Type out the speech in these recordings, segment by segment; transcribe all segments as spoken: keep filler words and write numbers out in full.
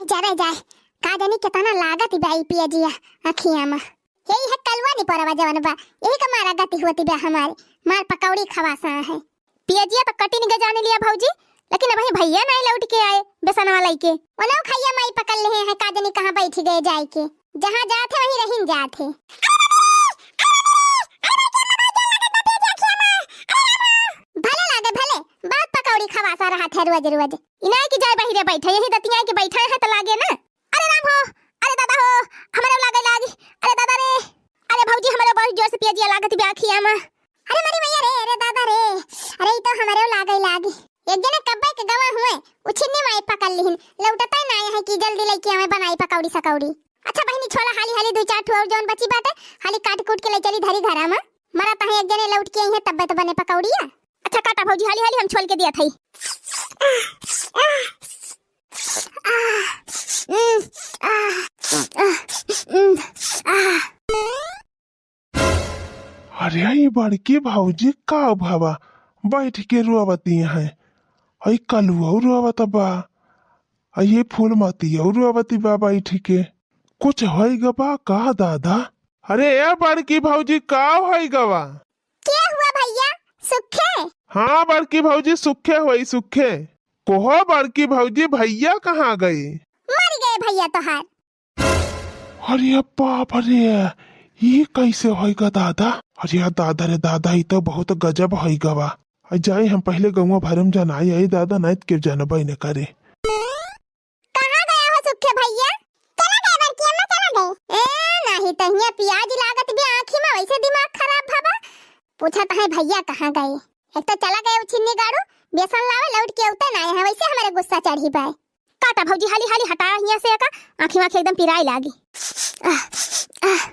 जरे जाए, का जानी केतना लागत बा ई पियजिया अखिया मा। यही है कलुआ निपोरवा जवन बा, यही का मारा गति होती बा हमारी। मार पकौड़ी खवासा है। पियजिया तो कटिन के जाने लिया भौजी, लेकिन अबहीं भइया नाहीं लौट के आए बेसनवा लइके। ओनहु खइया माई पकड़ लेहे हैं, का जानी कहाँ बैठ गए जाए के। जहाँ जात है वहीं रहिन जात है। भले लागे भले, बहुत पकौड़ी खवासा रहत है रोज रोज। इनाई की जाए बहिरे बैठे, यही दतिया के बैठे हैं तो लागे ना। अरे राम हो, अरे दादा हो, हमरे लागे लागी, अरे दादा रे, अरे भौजी हमरे बहुत जोर से पियजिया लागत बा अखिया मा। अरे मरी मैया रे, अरे दादा रे, अरे ई तो हमरे लागे लागी। एक जने कब्बे के गवा हुए, उछिन्नी माई पकड़ लिहिन, लौटता ना है कि जल्दी लइके आवे बनाई पकौड़ी सकौड़ी। अच्छा बहिनी छोला हाली हाली दुई चार ठो और जौन बची बाटे, हाली काट कूट के ले चली धरी घरा मा। मरा तहे एक जने लौट के आई है तब्बे तो बने पकौड़िया। अच्छा काटा भौजी हाली हाली हम छोल के दिया थई। अरे ई बड़की भौजी का भवा बैठ के रोवती हैं। अई कलुआ रोवत बा। अई ये फूलमती रोवती बा बैठ के। कुछ होई ग बा का दादा? अरे ए बड़की भौजी का होई गवा? के हुआ भइया? सुखे? हाँ बड़की भौजी सुखे होई सुखे। कोहो बड़की भौजी भइया कहाँ गई? मर गए भइया तोहार। अरे बाप रे, ई कैसे होइगा दादा? अरे दादा रे दादा, ई तो बहुत गजब होइगा बा। आ जाए हम पहले गौवा भरम जनाई आई दादा, नाहीं त केहू जनबे न करे। कहाँ गया हो सुखे भइया? चला गए बड़की अम्मा, चला गए। ए, नाहीं तहिया पियाज लागत बे आँखी मा, वैसे दिमाग खराब भवा। पूछत है भइया कहाँ गए? एक तो चला गए उछिन्नी गाड़ू, बेसन लावे लौट के अउते नाहीं है, वैसे हमरे गुस्सा चढ़ी बाय। काटा भौजी, हाली हाली हटा हियाँ से एका, आँखी वाँखी एकदम पिराए लागी। आह, आह, आह।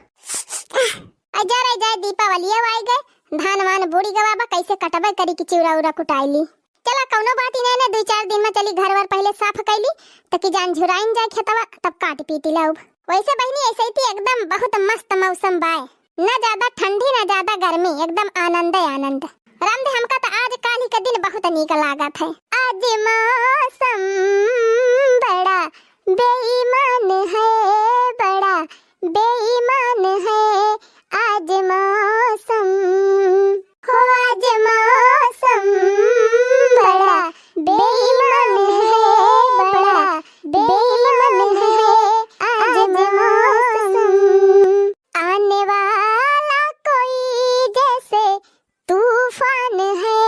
आ जा रे जा, दीपावली आई गए, धान वान बूड़ी गवा बा, कैसे कटबे करी कि चिउरा उरा कुटाइली। चला कौनो बात ही नहीं ना, दुई चार दिन मा चली घर वर पहले साफ कैली, त कि जान झुराइन जाए खेतवा, तब काट पीटी लाउब। वैसे बहिनी ऐसे ही थी एकदम बहुत मस्त मौसम बाय। ना ज्यादा ठंडी, ना ज्यादा गर्मी, एकदम आनंदे आनंद। रामदे, हमका त आज काल्हि के दिन बहुत नीक लागत है। आज मौसम बड़ा बेईमान है, बड़ा बेईमान है आज मौसम। हो आज मौसम बड़ा बेईमान है, बड़ा बेईमान है आज मौसम। आने वाला कोई जैसे तूफान है,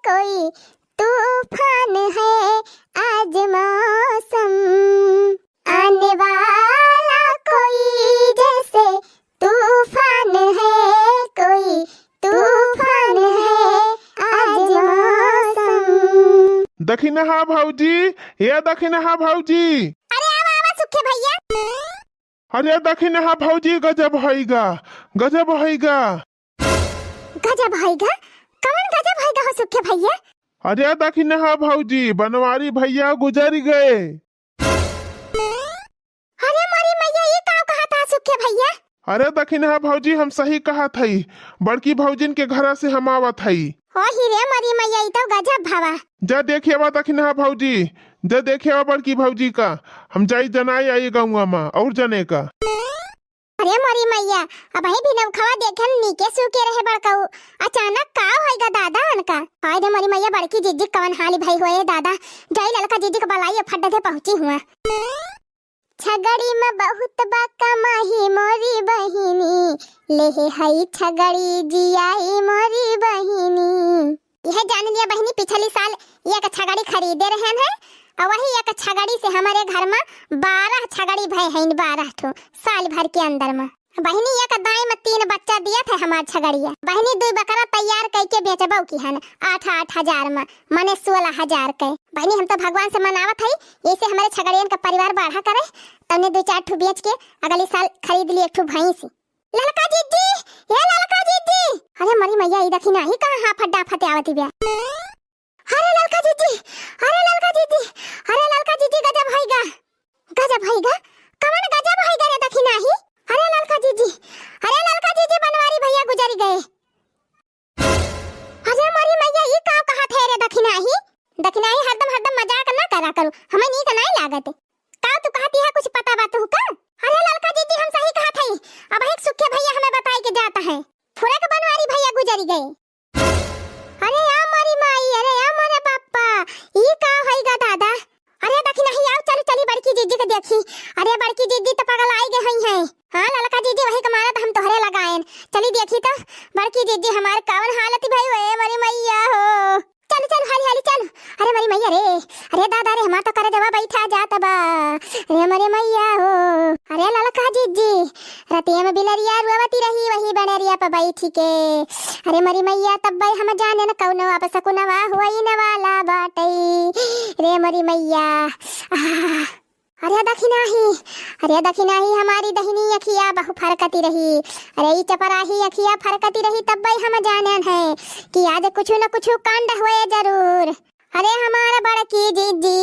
कोई तूफान है आज मौसम। आने वाला कोई जैसे तूफान है, कोई तूफान है आज मौसम। दखिनहा भौजी, ए दखिनहा भौजी। अरे आवा, आवा सुखे भइया। अरे दखिनहा भौजी, गजब होइगा, गजब होइगा। गजब होइगा? कवन गजब होइगा हो सुखे भइया? अरे दखिनहा भौजी, बनवारी भइया गुजरि गए। अरे मोरी मइया, ई का कहत हा सुखे भइया? अरे दखिनहा भौजी, हम सही कहत हई, बड़की भौजिन के घरा से हम आवत हई। ओ ही रे मोरी मइया, ई तो गजब भवा। जा देखियावा दखिनहा भौजी, जा देखियावा बड़की भौजी का, हम जाई जनाई आई गौवा मा और जने का। अरे मोरी मइया, अबही भी नौखवा देखे में नीके सूके रहे बड़कऊ, अचानक का होइगा दादा अनका? हाय रे मोरी मइया, बड़की जिज्जी कवन हाल भई होए दादा, जाई ललका जिज्जी के बलाई, फट दे पहुँची हुआ। छगड़ी में बहुत बा कमाही मोरी बहिनी, लेहे हई छगड़ी जियाई मोरी बहिनी। यह जान लिया बहिनी, पिछली साल एक छगड़ी खरीदे रहन है, और वही एक छगड़ी से हमरे घर में बारह छगड़ी भय हैं, बारह ठो साल भर के अंदर में। बहिनी, एक दाई में तीन बच्चा दिया था हमार छगड़िया। बहिनी, दुई बकरा तैयार कई के बेचबो की हन आठ आठ हजार में, माने सोलह हजार के। बहिनी, हम तो भगवान से मनावत हई, ऐसे हमरे छगड़ियन का परिवार बढ़ा करे, तने दो चार ठो बेच के अगले साल खरीद ली एक ठो भैंस। ललका जिज्जी, हे ललका जिज्जी। अरे मोरी मइया, ई दखिनहा ही कहाँ हाफत डाफत आवती बे? अरे ललका जिज्जी, अरे ललका जिज्जी, अरे ललका जिज्जी, गजब होइगा, गजब होइगा। कवन गजब होइगा रे दखिनहा ही? अरे ललका जिज्जी, अरे ललका जिज्जी, बनवारी भइया गुजरि गए। अरे मोरी मइया, ई का कहत है रे दखिनहा ही? दखिनहा ही, हरदम हरदम मजाक ना करा करू, हमें नीक नाहीं लागत। का तू कहत जिद्दी है, कुछ पता बा तुहका? अरे ललका जिद्दी, हम सही कहत हई, अबहीं सुखे भइया हमें बताइ के जात हैं, फुरक बनवारी भइया गुजरि गए। अरे या मोरी माई, अरे या मोरे पप्पा, ई का होइगा दादा? अरे देखी नाहीं, आउ चली, चली बड़की जिद्दी के देखी। अरे बड़की जिद्दी त पगलाइ गए हुई हैं। हाँ ललका जिद्दी, वही के मारत हम तोहरे लगाएन। चली देखी त बड़की जिद्दी हमार कवन हालत भई, ए मोरी मइया हो। चल चल हाली हाली चल। अरे मोरी मइया रे, अरे दादा रे, हमार तो करेजवा बैठा जात बा। अरे मोरी मइया हो। अरे ललका जिद्दी, रतिया में बिलरिया रोवती रही वही बनेरिया पे बैठी के। अरे मोरी मइया, तब्बे हम जानेन कउनो अपसकुनवा होइन वाला बाटइ। रे मोरी मइया, आह। अरे देखी नाहीं, अरे देखी नाहीं, हमारी दहिनी अँखिया बहु फरकती रही। अरे ई चपराही अँखिया फरकती रही, तब्बे हम जानेन है कि आज कुछु न कुछु कांड होए जरूर। अरे हमार बड़की जिद्दी।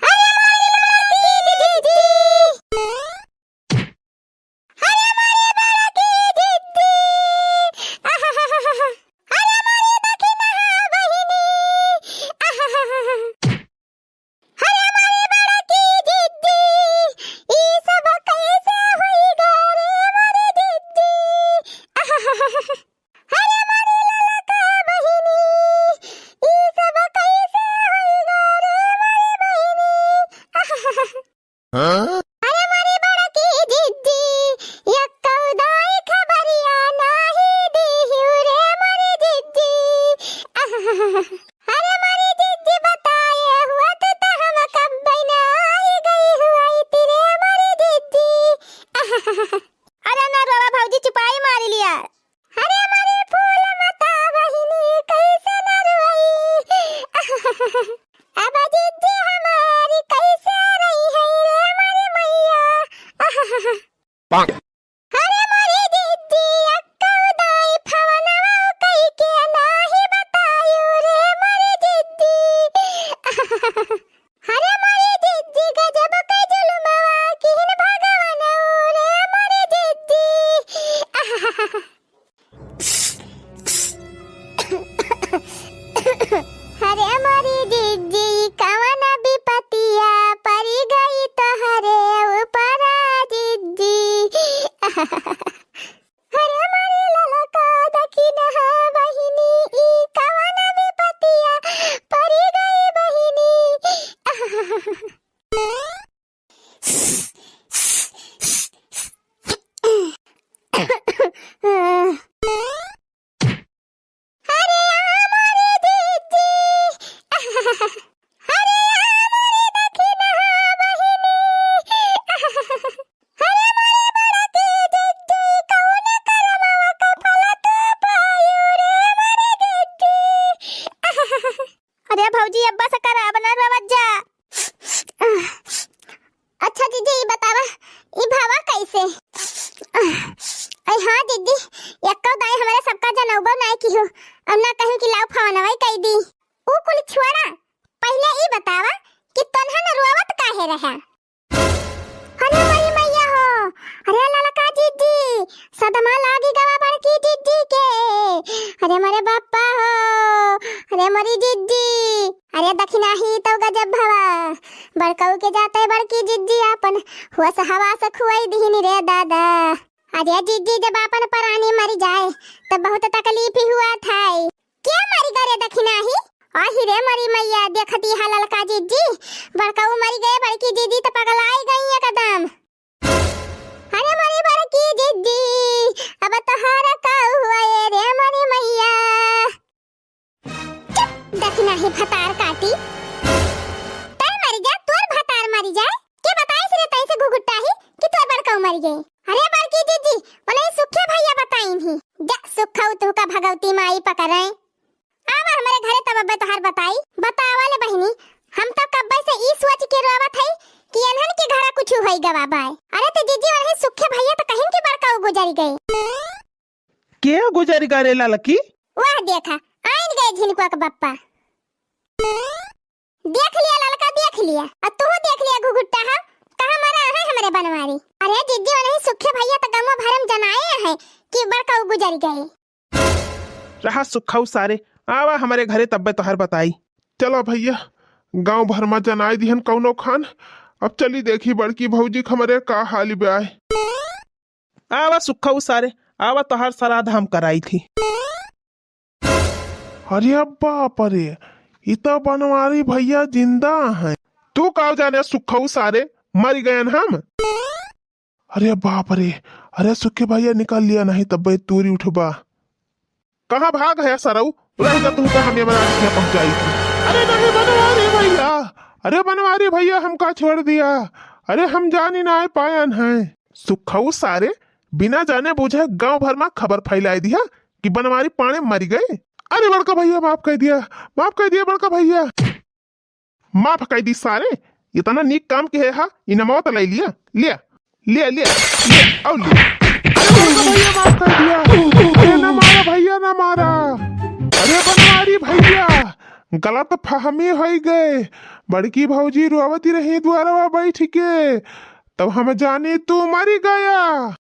अरे हमारी बड़की जिद्दी। अरे हमारी बड़की जिद्दी। आहाहाहा। अरे हमारी दखिनहा बहिनी। आहाहाहा। अरे हमारी बड़की जिद्दी। ई सब कैसे होइगा रे हमारी जिद्दी। आहाहाहा। अरे मोरी ललका बहिनी, ई सब कैसे होइगा रे मोरी बहिनी? हाँ? अरे मोरी बड़की जिद्दी, यक्कौ दाई खबरिया नाहीं दिहु रे मोरी जिद्दी। अरे मोरी जिद्दी बताए हुअत त हम कब्बै न आइ गई हुअइत रे मोरी जिद्दी। अरे ना रोवा भौजी, चुपाई मारि लिया। अरे मोरी फूल मता बहिनी, कैसे न रोई। अब जिद्दी हमारी कैसे रही है रे मोरी मइया। अरे मोरी जिद्दी, अक्कौ दाई फवनवा कइके नाहीं बतायु रे मोरी जिद्दी। अरे मोरी जिद्दी, गजब के जुलुमवा किहिन भगवनउ रे मोरी जिद्दी। अरे मोरी जिद्दी, कवन बिपतिया परि गई तोहरे ऊपरा जिद्दी। अरे मोरी ललका दखिनहा बहिनी, ई कवन बिपतिया परि गई बहिनी। अरे आ मोरी जिद्दी। अरे आ मोरी दखिनहा बहिनी। अरे मोरी बड़की जिद्दी, कउन करमवा के फल तू पायु रे मोरी जिद्दी। अरे भौजी, अब बस कर, अब न रोवत जा। अच्छा जिद्दी, ई बतावा, ई भवा कैसे? अरे हाँ जिद्दी, यक्कौ दाई हमरे सबका जनउबो नाहीं किहु, अब ना कहीं कि लाउ फवनवै कइ दी। ऊ कुल छोड़ा, पहिले ई बतावा कि तोन्हन रोवत काहे रहा? अरे मोरी मइया हो, अरे ललका जिद्दी, सदमा लागि गवा बड़की जिद्दी के। अरे मोरे बप्पा हो, अरे मोरी जिद्दी, अरे दखिनही तउ गजब भवा। बड़कऊ के जाते बड़की जिद्दी आपन होस हवास खुआई दिहिन रे दादा। अरे जिद्दी, जब आपन परानी मरि जाए तब बहुत तकलीफ ही हुआ था। के मरि गए रे दखिनही? आही रे मोरी मइया, देखती हा ललका जिद्दी, बड़कऊ मरि गए, बड़की जिद्दी त पगलाइ गई एकदम। अरे मोरी बड़की जिद्दी, अब तोहार का हुआ ए रे मोरी मइया? चुप, दखिनही भतार काटी। तै मरि जा, तोर भतार मरि जाए, के बताइस रे तैसे घुघुट्टाही कि तोर बड़कऊ मरि गए? अरे बड़की जिद्दी, ओनही सुखे भइया बताइन ही। जा सुखऊ तुहका भगवती माई पकड़े। आवा हमरे घरे तब अब्बे तोहार बताई। बतावा ले बहिनी, हम तो कब्बे से ई सोचि के रोवत हई कि एन्हन के घरा कुछु होइ गवा बाय। अरे त जिद्दी, ओनही सुखे भइया त कहिन कि बड़कऊ गुजरि गए। के गुजरि गए रे ललकी? वाह देखा, आइन गए झिनकुआ के बप्पा। देख लिया ललका, देख लिया, अउर तू देख लिया घुघुट्टा हा, कहाँ मरा है हमरे बनवारी। अरे जिद्दी, ओनही सुखे भइया त गंवा भरे में जनाए है कि बड़कऊ गुजरि गए। रहा सुखऊ सारे, आवा हमरे घरे तब्बे तोहार बताई। चला भइया, गाँव भर मा जनाइ दिहन कउनो खान, अब चली देखी बड़की भौजी क हमरे का हाल बा। आवा सुखऊ सारे, आवा, तोहार श्राद्ध हम कराई थी। अरे बाप रे, ई तो बनवारी भैया जिंदा हैं। तू का जाने सुखऊ सारे, मर गयन हम। अरे बाप रे, अरे सुखी भैया निकाल लिया, नहीं तब तूरी उठबा। कहाँ भाग है सरऊ? रह जा तू तो हम यमराज के पहुँचाई थी। अरे नहीं बनवारी भैया, अरे बनवारी भैया हमका छोड़ दिया। अरे हम जानी ना आए पायन है। सुखऊ सारे बिना जाने बूझे गांव भर में खबर फैलाए दिया कि बनवारी पाणे मर गए। अरे बड़का भैया माफ कर दिया, माफ कर दिया बड़का भैया। माफ कर दी सारे, इतना नीक काम के है हा, इनमवा त ले लिया, लिया, लिया, लिया, लिया, और लिया। अरे बड़का भैया माफ कर दिया, अरे ना मारा भैया ना मारा। अरे बनवारी भैया, गलत फहमी हो गए, बड़की भौजी रोवती रही दुआरवा बैठ के, तब हम जानी तू मरी गया।